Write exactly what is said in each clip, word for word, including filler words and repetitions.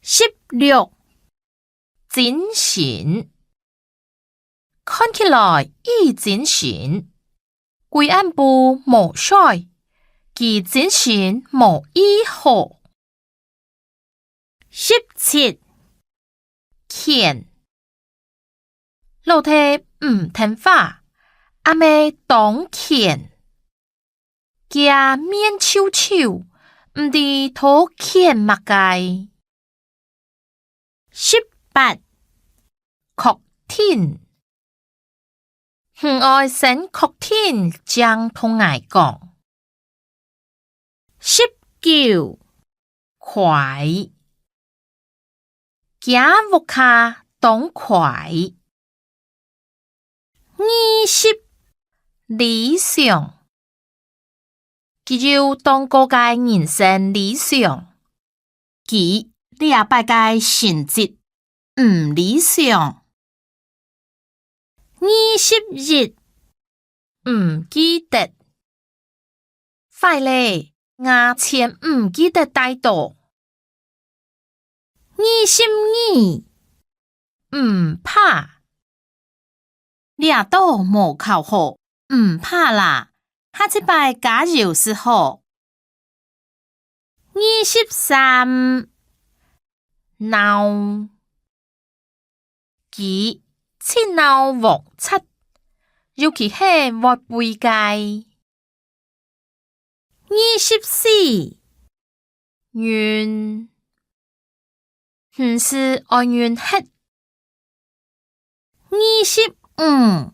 十六，精神。看起來異精神，歸暗晡無睡，佢精神無異好。十七，譴。 老弟毋聽話，阿姆當譴。厥面臭臭，毋知討譴麼个。十八，確定。你愛先確定正同𠊎講。十九， 快。厥屋下當快。二十，理想。佢有當高个人生理想。佢這擺个成績毋理想。二十一，毋記得。 壞咧，𠊎錢毋記得帶著。二十二，毋怕。這道無考好，毋怕啦，下一擺加油就好。二十三，鬧。 佢盡惱齷齪，尤其係越位个。二十四，暈。毋使愛暈忒。二十五，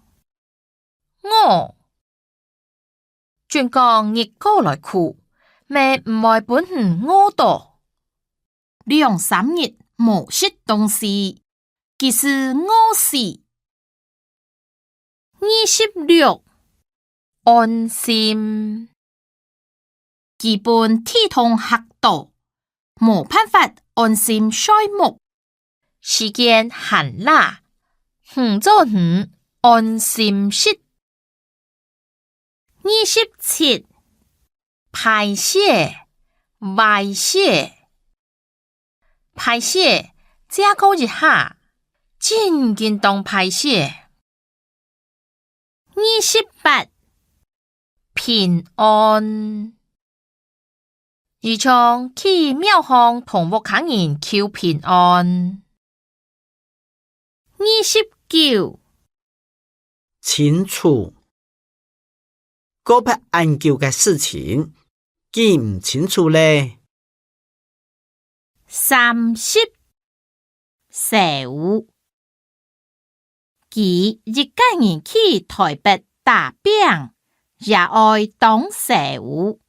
餓。準講日過來睏，乜毋會分你餓著。兩三日無食東西，佢就餓死。二十六，安心。 佢分地動嚇著，無辦法安心睡目。時間還罅，你做你安心食。二十七，敗勢，壞勢。敗勢，借過一下，真經當敗勢。 二十八，平安。佢常去廟項同屋下人求平安。二十九，清楚。過忒恁久个事情，記毋清楚咧。三十，愁。 佢一個人去臺北打拚，也愛當愁。